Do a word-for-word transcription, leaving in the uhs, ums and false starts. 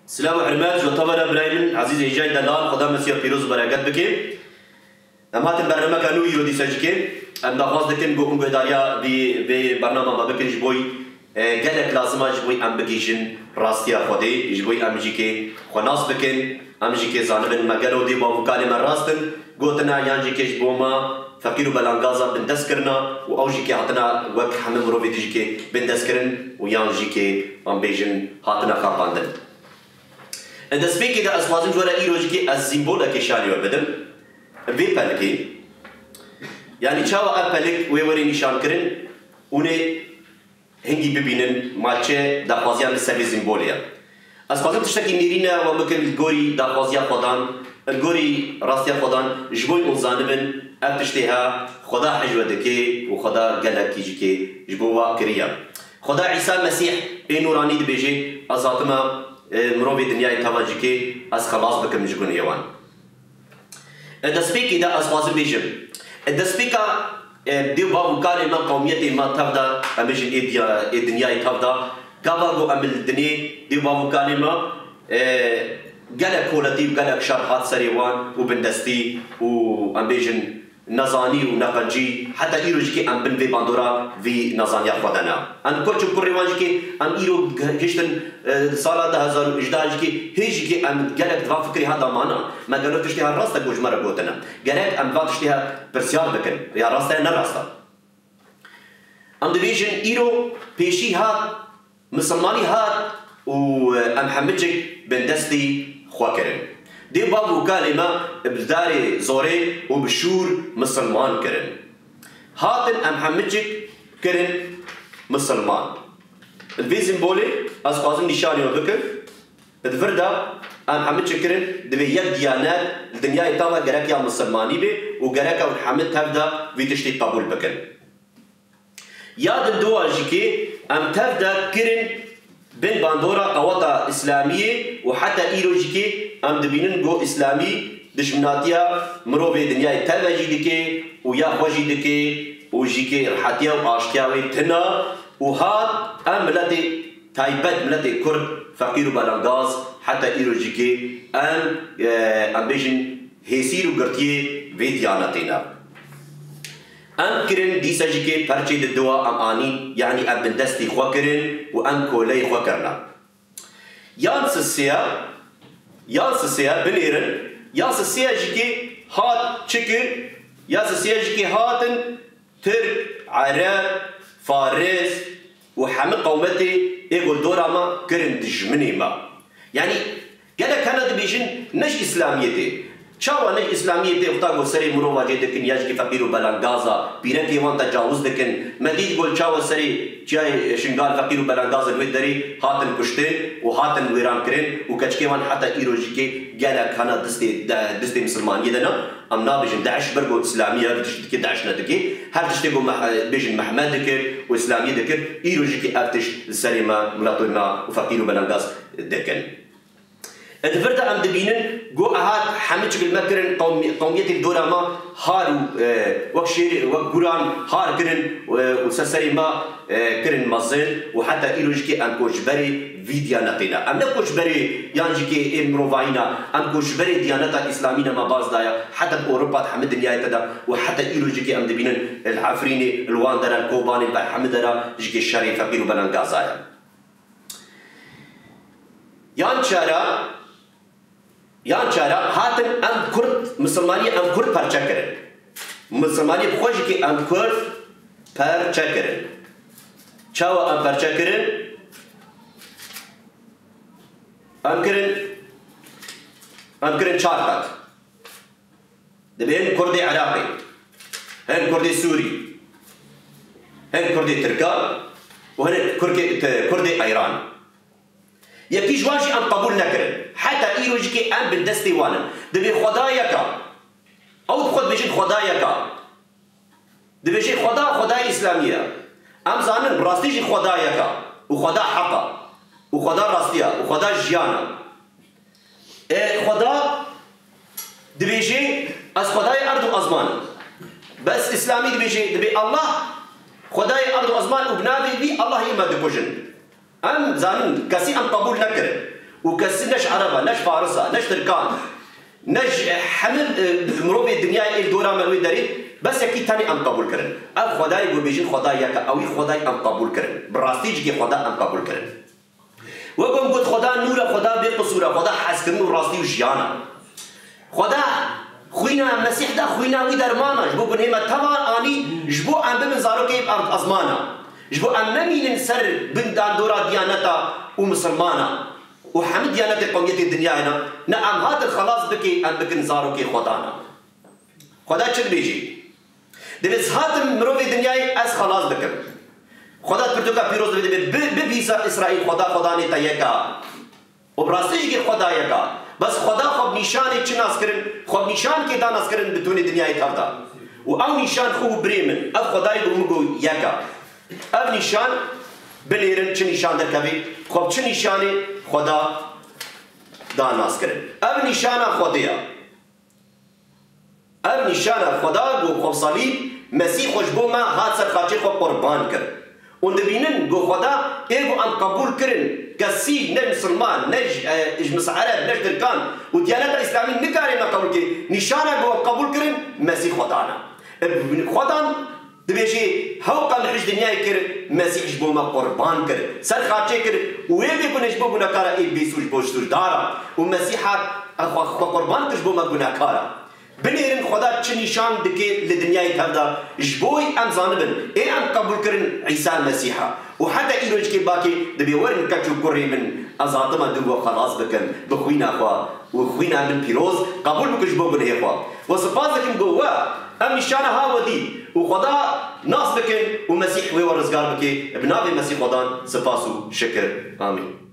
Silav û hurmet ji we tevera birayê min ezîz hêjayî delal, Xweda me siya pîroz û bereket bike. Em hatin bernameka nû îro dîsa jî kê. Em daxwaz dikin ku hûn guhdariya vî, vê bernama me bikin ji bo, e, gelek lazim e ji bo em bigihîjin rastiya Xwedê, ji bo em jî kê xwe nas bikin, em jî kê zanibin me gelo dê bav û kalê me rast in, gotina yan jî kê ji bo me feqîr û belangaza bindest kirina û ew jî kê hatina wek hemî mirovê dî jî kê bindest kirin û yan jî kê em bêjin hatina xapandin. Di destpêkê de ez xwazim ji we re îro jî kê ez sîmbolekê şanî we bidim. Vê pelikê. Yanî çawa ev pelik wê werê nîşan kirin, hûn ê hingî bibînin ma çi daxwaziyan li ser vê sîmbolê ye. Ez xwazim tiştekî nêrîne we bikim li gorî daxwaziya Xwedan, li gorî rastiya Xwedan, ji bo hûn zanibin ev tiştê he, Xweda hej we dike û Xweda gelekî jî kê ji bo we kiriye. Xweda Îsa Mesîh ê nûranî dibêje, ez hatime, e, mirovê dinyayê teva jî kê ez xelas bikim ji gunhê wan. E, destpêkê de ez xwazim bêjim. E, destpêka, e, dê bav û kalê me qewmiyetê me tev de, em bêjin ê diya-, ê dinyayê tev de. Gava ku em li dinê dê bav û kalê me, e, gelek koletî û gelek şer hat serê wan û bindestî û em bêjin nezanî û neqencî, heta îro jî kê em bin vê bandora vî nezaniya xwe de ne. Em koç û kurê wan jî kê em îro gihiştin, e, sala du hezar û hejdeh jî kê hê jî kê em gelek di van fikrê ha damana. Me gelo tiştê ha rast e ku ji me re gotine. Gerek em van tiştê ha pirsyar bikin. Ya rast e, ne rast e. Em dibêjin îro pêşî hat, misilmanî hat û, e, em hemicik bindestî xwe kirin. Dê bav û kalê me bi darê zorê û bi şûr misilman kirin. Hatin em hemicik kirin misilman. Li vê sîmbolê ez xwazim nîşanî we bikim. Di vir de em hemicik kirin, divê yek diyanet li dinyayê tava gerek ya misilmanî bê û gerek ew hemî tev de vî tiştî qebûl bikin. Ya di dua jî kê em tev de kirin bin bandora qeweta Îslamiyê û heta îro jî kê em dibînin ku Îslamî dijminatiya mirovê dinyayê tev e jî dike û ya xwe jî dike û jî kê rihetiya û aştiya wê tune û hat em miletê taybet, miletê Kurd, feqîr û belengaz heta îro jî kê em, e, em bêjin hêsîr û girtiyê vê diyanetê ne. Em kirin dîsa jî kê perçê di dua em anîn, yanî em bindestî xwe kirin û em koleyê xwe kirine. Yan sisiya, yan sisiya binêrin, yan sisiya jî kê hat çi kir, ya sisiya jî kê hatin Tirk, Ereb, Faris û hemî qewmetê ê ku li dora me kirin dijminê me. Yanî gelek hene dibêjin ne ji Îslamiyetê. Çawa ne ji Îslamiyetê wexta ku serê mirova jê dikin ya jikî feqîr û belangaza, pîrekê wan tecawuz dikin. Me dît ku çawa serê çiyayê Şingal feqîr û belangazên wê derê hatin kuştin û hatin wêran kirin û keçikê wan heta îro jikê gelek hene distê, de, distê misilmaniyê de ne. Em nabêjin DAIŞ ber ku Îslamiye, ev tişt dikê DAIŞ ne dikê. Her tiştê ku meh-, bêjin Mehmed dikir û Îslamiye dikir, îro jî kî ev tişt li serê me, miletê me û feqîr û belengaz dikin. Di vir de em dibînin ku ehat hemî çi li me kirin, qewmi-, qewmiyetê li dora me har û, e, wek şêr, wek guran har kirin, e, û ser serê me, e, kirin mezin û heta îro jî kî em koçberê vî diyanetê ne. Em ne koçberê yan jî kê ê mirovahî ne, em koçberê diyaneta Îslamî ne me baz daye. Heta bi Ewropa, di hemî dinyayê te de û heta îro jî kê em dibînin li Efrînê, li wan dera, li Kobanê, li ber hemî dera jî kê şerê feqîr û belangaza ye. Yan çara, yan çara hatin em Kurd, misilmaniyê em Kurd perçe kirin. Misilmaniyê bi xwe jî kê em Kurd perçe kirin. Çawa em perçe kirin? Em kirin, em kirin çar qat. Dibê hin Kurdê Iraqê, hin Kurdê Sûrî, hin Kurdê Tirka û hin Kurdê, Kurdê Îran. Yekî ji wan jî em qebûl nekirin. Heta îro jî kê em bin destê wan in. Dibê Xweda yek e. Ew bi xwe dibêjin Xweda yek e. Dibêje Xweda, Xwedayê Îslamî ye. Em zanin rastî jî Xweda yek e. Û Xweda heq e. Û Xweda rastî ye. Û Xweda jiyan e. E, Xweda dibêje, ez Xwedayê erd û ezman im. Bes Îslamî dibêje, dibê Allah, Xwedayê erd û ezman û bi navê wî Allahê me dikujin. Em zanin, kesî em qebûl nekirin. Û kesî ne ji Ereba, ne ji Farisa, ne ji Tirkan, ne ji hemî, e, mirovê dinyayê ê li dora me wê derê, bes yekî tenê em qebûl kirin. Ev Xwedayê ku bêjin Xwedayê yek e, ewî Xwedayê em qebûl kirin. Bi rastî jî Xweda em qebûl kirin. Wek em got, Xweda nûr e, Xweda bê qisûr e, Xweda hezkirin û rastî û jiyan e. Xweda xwîna Mesîh de, xwîna wî derman e, ji bo gunhê me teva anî, ji bo em bibin zarokê erd ezman e. Ji bo em nemînin ser bin dandora diyaneta û misilman e. Û hemî diyanetê qewmiyetê dinyayê ne, ne em hatin xelas bikê, em bikin zarokê Xweda ne. Xweda çi dibêjî? Dibê ez hatim mirovê dinyayê ez xelas bikim. Xweda pirtûka pîroz dibê, dibê bi, bi bîsa Îsraîl, Xweda, Xwedanê te yek e. Û bi rastî jî Xweda yek e. Bes Xweda xwe bi nîşanê çi nas kirin? Xwe bi nîşankê da nas kirin bi tonê dinyayê tev da. Û ew nîşan xwe û birê min, ev Xwedayê ku min got yek e. Ev nîşan binêrin çi nîşan derkevê, xwe bi çi nîşanê Xweda da nas kirin. Ev nîşana Xwedê ye. Ev nîşana Xweda ku xwe bi salîb, Mesîh xwe ji bo me hat ser xaçê xwe qurban kir. Hûn dibînin ku Xweda ê ku em qebûl kirin, kesî ne misilman, ne ji, e, ji mis-, Ereb, ne ji Tirkan û diyaneta Îslamî nikare me qebûl kê. Nîşana ku em qebûl kirin, Mesîh Xwedan e. E, Xwedan dibêje, hewqa min ji dinyayê kir, Mesîh ji bo me qurban kir. Ser xaçê kir û wê bê gune ji bo gunekara ê bêsû ji bo ji sûcdar e. Û Mesîh hat, e, xwe, xwe qurban kir ji bo me gunekar e. Binêrin Xweda çi nîşan dike li dinyayê tev de, ji bo em zanibin, ê em qebûl kirin Îsa Mesîh e. Û heta îro jî kê bakê dibê werin keç û kurê min, ez hatime dû we xelas bikim, bi xwîna xwe û xwîna min pîroz qebûl bikin ji bo gunehê xwe. We spas dikim ku we em nîşana ha we dî û Xweda nas bikin û Mesîh wê we rizgar bike. Bi navê Mesîh Xwedan spas û şikir. Amîn.